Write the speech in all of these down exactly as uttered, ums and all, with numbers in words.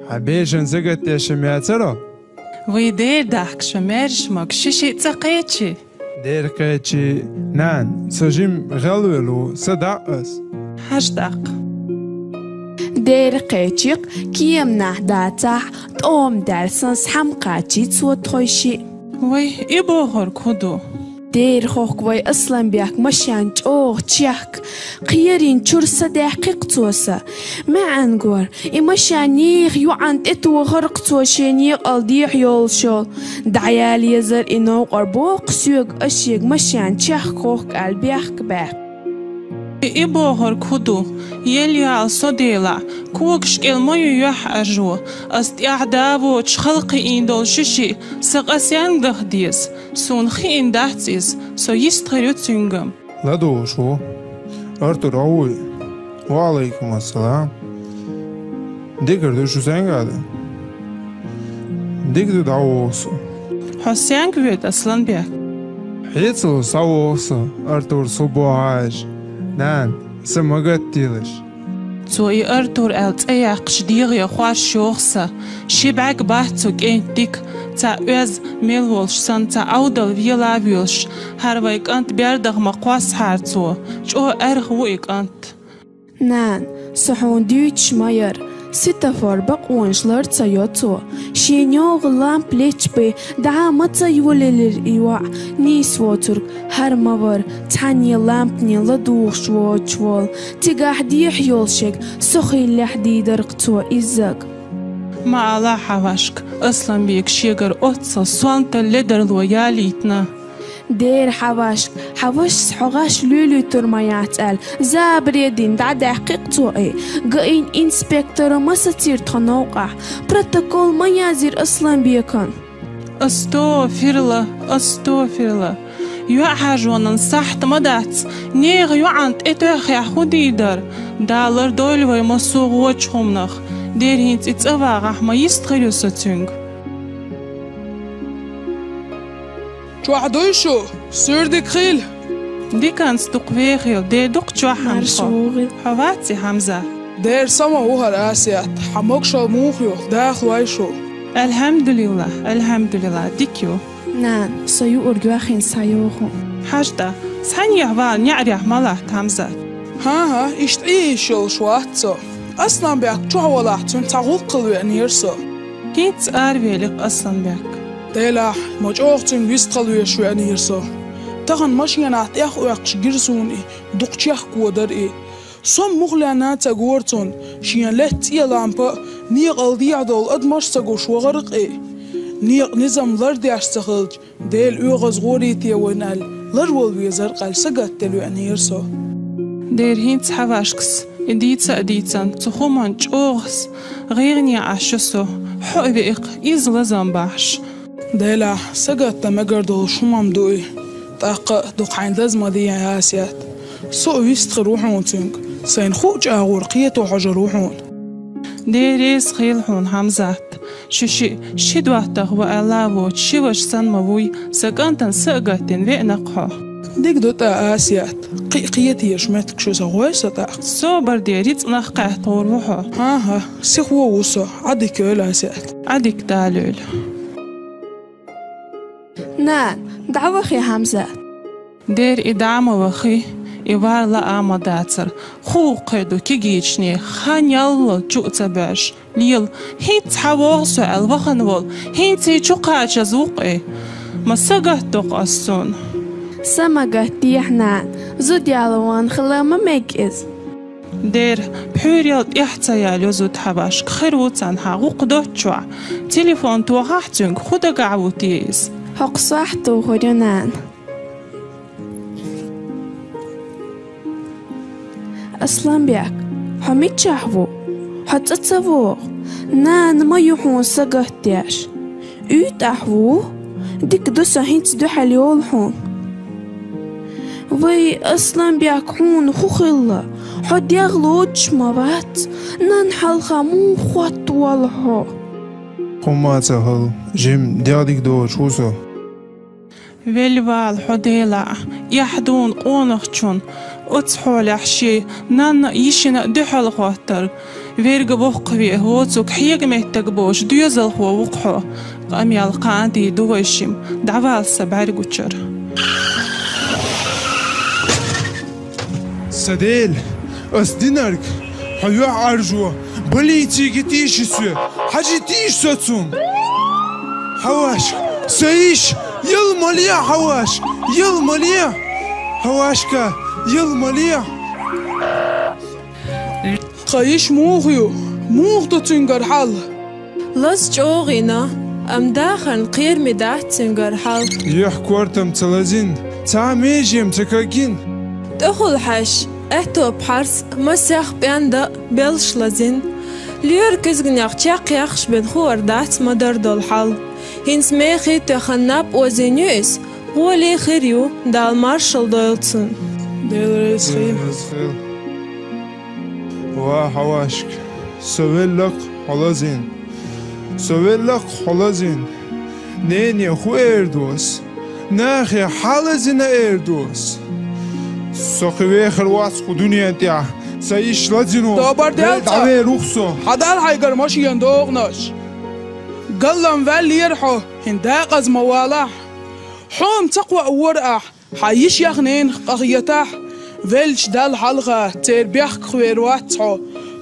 Хьан бежан сагатдеш ма яцара? Вай дера дахка, шо маьрша мага, ши-шиъ цӀа кхечи. Дера кхечи, нана, со жим гӀелвелу, са дакъас. Хьажа даккха. Дера кхечи-кх, кеманахь дацахь, тӀом даьлла санна, схьа ма кхаччи цо тхойшиъ. Вай, и бохург хӀун ду? Дера хохк вай Асланбек машен чӀогӀа чехка, кхерийна чура са даьккхи-кх цо са. МаьӀан гор, и машен нехан йоӀана тӀетохар-кх цо шен некъал дехьа йолуш йолу. ДӀаяла езара и новкъар, боху соьга, ас шега машен чехка хохк аьлла бехк баьккхи. И бохург хӀун ду? Елла яла со делахь, когаш кӀел ма ю юьхьӀаьржо. Ас тӀаьхьа да воцуш хала кхиийна долу ши-шиъ сан къасенга даха деза. Суна хиъна дац иза, со йист хир ю цуьнгара. ЛадугӀуш ву. Артур, хьо вуй? Ва Ӏалайкум ассалам. Дика ду, шу сенга ду? Дика ду, дӀавогӀу со. Хьо сенга воьду, Асланбек? Хьецалла схьавогӀу со, Артур, со бохьажа. Нана, са ма гатделаш. Цо и Артур аьлла цӀе яьккхича дегӀе хорш йогӀу сан. Ши бӀаьрг бац цу кӀентан дика, цхьа оьзда мел волуш санна, цхьа Ӏовдал вела а воьлуш, хӀара вай кӀант бердах ма кхоссахьара цо. ЧӀогӀа аьрха ву и кӀант. Нана, со хьуна дуьйцуш ма яра, светофор бакъонаш лар ца йо цо. Шен йогӀу лампа лечбе дӀа ма ца йолаелира и йоӀ, нийса воцург хӀара ма вара, цхьанне лампане ладугӀуш воцуш волу. Цигахь дехьа йолу шега со хиллехь дийр дара-кх цо иззаг. Ма алахь, хьан вашка, Асланбека шегара оццул сонталла ледарло ялийтина. Дера, хьан вашка, хьан вашас хьо гӀаш луьйлуьйтур ма яц аьлла, забаре дина дӀадаьккхи-кх цо и. ГАИ-н инспектора ма сацийра тхан новкъахь, протокол ма язйира Асланбекан. АстагӀфирулла, астагӀфирулла. ЙоӀ хьажонан сахьт ма дац, нехан йоӀана тӀетоьххехь хӀун дийр дара? Дала лардойла вай массо а гӀочу хӀуманах. Дера хӀинца и цӀа вагӀахь ма йист хир ю со цуьнга. Чохь дуй шу? Суьрдиг хила! Диканца дукха вехийла, де дукха чохь хӀамаш хьо. Хьо вац и Хьамзат? Дера, сама ву хӀара Асият. Хьан могушалла муха ю? Дахлой шу? Алхьамдулиллах, алхьамдулиллах, дика ю. Нана, со юург йохийна схьайогӀу. Хьажа тӀа, схьанехьа вала, неӀарехь ма латта, Хьамзат. ХӀан-хӀа, иштта Ӏийш йолуш вац со. Асланбек чохь валахь, цуьнца цхьа гӀуллакх хила веанера со. ХӀинцца аравелира Асланбек. Делахь, ма чӀогӀа цуьнга вистхила везаш веанера со. Тахана машенахь тӀехъоьккхуш гира суна и, дукха чехка дара и. Со мухланна а ца гора цунна, шен летта цӀе лампа а, некъал дехьа долу адамаш а ца гуш вахара-кх и. Некъан низам лардеш ца хилча, Дела оьгӀаз гӀорийте вайна аьлла, ларвала везар-кх аьлла, сагатделла веанера со. Дера хӀинцца хьан вашкас, и дийца а дийцан, цу хӀуманна чӀогӀа гӀайгӀане Ӏаш ю со, хьо а веа-кх, иза лазам бахьаш. Делахь, сагатдан мегар долуш хӀума ма ду и. ТӀаккха а дукха хьайна лазам ма де, Асият. Со а вистхир ву хьуна цуьнга, сайна хуу чӀагӀор кхето хьожур ву хьуна. Дела реза хуьлда хьуна, Хьамзат. Шу шиъ ши доттагӀа ву аьлла а воцуш, ши ваша санна ма вуй, сан кӀантана са а гатдина веана-кх хьо. Дика ду тӀаккха, Асият, кхин а кхеташ меттиг шу ца гӀой со тӀаккха. Собар де, рицкъанах кхетта гӀур ву хьо. ХӀан-хӀа, сихо ву со, Ӏадика йойла, Асият. Ӏадика Дала йойла. Нана, дӀавахе, Хьамзат. Дера, и дӀа а ма вахи, и вар лаа а ма дацара. Ху кхе ду кегийчане, хан яллал чу а ца боьрзуш. Лела, хӀинцца хьан вогӀу со аьлла вахана волу, хӀинцца и чу кхачаза ву-кх и. Ма сагатдо-кх ас цунна. Са ма гатдехьа, нана, зуда яла ван хила ма мега иза. Дера, пхьуьйрел тӀех ца яло зуда, хьан вашка, хир ву царна хьан гӀуллакх доцучохь. Телефон тохахь цуьнга, хӀун дагахь ву те иза? ХӀокху сохьта тухур ю, нана. Асланбек, хьо мичахь ву? Хьо цӀа ца вогӀу? Нана ма ю хьуна сагатдеш. УьйтӀахь ву? Дика ду, со хӀинцца дуьхьал йолу хьуна. Вай, Асланбек, хьуна хӀун хилла? Хьо дегӀ лоцуш ма вац? Нанна хьалха муха хоттаволу хьо? ХӀумма а ца хилла, жимма дегӀ дика доцуш ву со. Велла вала хьо, Дела, эхь дуна къонахчун, оцу хьолехь шен нанна а, йишина а дуьхьал хӀоттар. Верга воккхаве, воцуг хьега меттаг бош, доьзалхо вукхо. Къамел кхана ду вай шим, дӀавала са бӀаргучара. Са Дела, ас динарг, хьо юьхь Ӏаржо, балийцига тийша соь, хьажи тийша со цунна. Хьавашка, са йиш, ял ма ле, Хьавашка, ял ма ле, Хьавашка, ял ма ле. Тха йиш муха ю? Муха ду цуьнгара хьал? Лаз чӀогӀа йина, амма дахарна кхераме дац цуьнгара хьал. Юьхь кортам ца лазийна, цхьа меже-м ца кагийна. ТӀехула хьаьший, аьтту пхьарс, масех пӀенда а белш лазийна. Лоьра куьзганех чекхъяххаш бен хуур дац ма-дарра долу хьал. ХӀинца мехий тоьхна наб озийна ю иза, гӀоле хир ю, Дала маршалла дойла цунна. Дела реза хуьлда. Ва Хьавашка, со веллакх хьо лазийна. Со веллакх хьо лазийна. Нене хӀун эр ду ас? Нахе хьан лазийна эр ду ас? Со кхин вехар вац кху дуьнен тӀехь. Сан йиш лазийна. Собар де, дӀавер ву-кх со. Хьадал хьайгара машенан догӀанаш. Галлам ваьллера хьо, хӀинца декъаза ма валахь. Хьо-м ца кхоавора ахь, хьан йишех, ненах къахетахь. Веллачу Далла хьалха церан бехках вер вац хьо.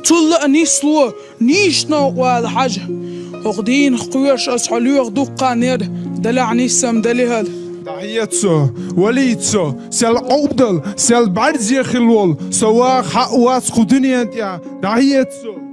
Цул а нисло, нийсачу новкъа вала хьажа. ХӀокху дийнах кхоьруш ас хьо лоьху дуккха нер, делахь нисса-м дале хӀара. ДӀахьеца со, валийта со, сел Ӏовдал, сел бӀаьрзе хилла волу, со ваха хьан а вац кху дуьнен тӀехь, дӀахьеца со.